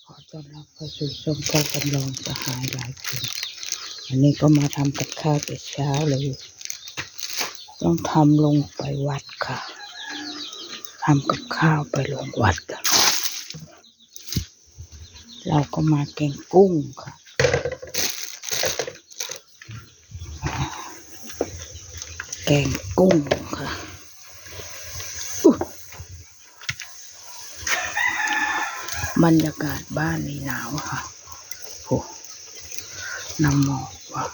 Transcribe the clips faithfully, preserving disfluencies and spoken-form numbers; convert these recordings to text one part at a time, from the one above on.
ขอต้อนรับเข้าสู่ช่องพ่อจำลองสหายหลายคน อันนี้ก็มาทำกับข้าวแต่เช้าเลย ต้องทำลงไปวัดค่ะ ทำกับข้าวไปลงวัดค่ะ เราก็มาแกงกุ้งค่ะ แกงกุ้งค่ะ อุ๊ย บรรยากาศบ้านนี่หนาวค่ะ โอ้ น้ำหมอกว่ะ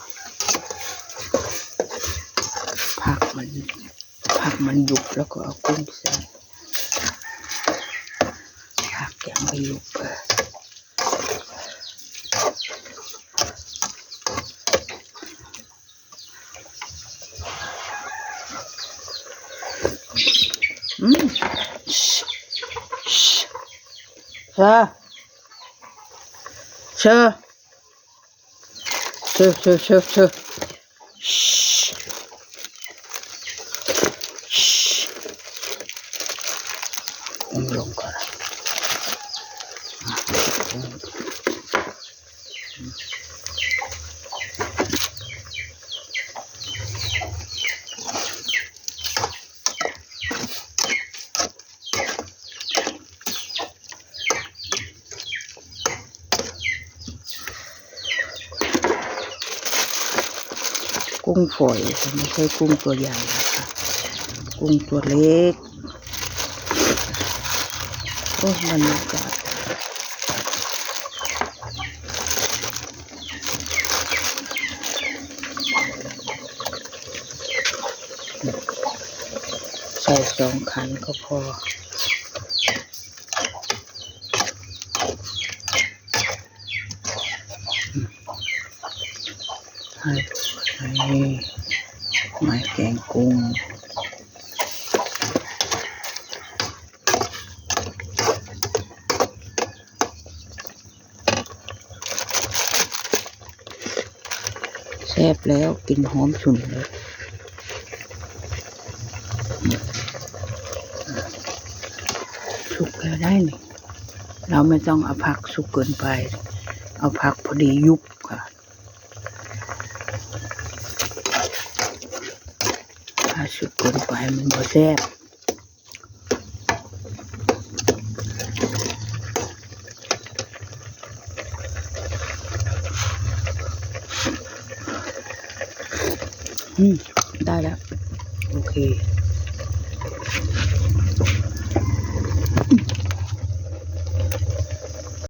ผักมัน ผักมันยุบแล้วก็เอากุ้งใส่ ผักยังไม่ยุบ เออ อืม เชอ เชอ เชอ เชอ เชอ เชอ เชอ ลงก่อน กุ้งฝอยค่ะ ไม่ใช่กุ้งตัวใหญ่นะคะ กุ้งตัวเล็ก โอ้ย บรรยากาศ ใส่สองขันก็พอ ให้ ให้ ไม้แกงกุ้ง แซ่บแล้ว กลิ่นหอมฉุนเลย สุกแล้วได้นี่ เราไม่ต้องเอาผักสุกเกินไป เอาผักพอดียุบค่ะ ถ้าสุกเกินไปมันบ่แซ่บ อืม ได้แล้ว โอเค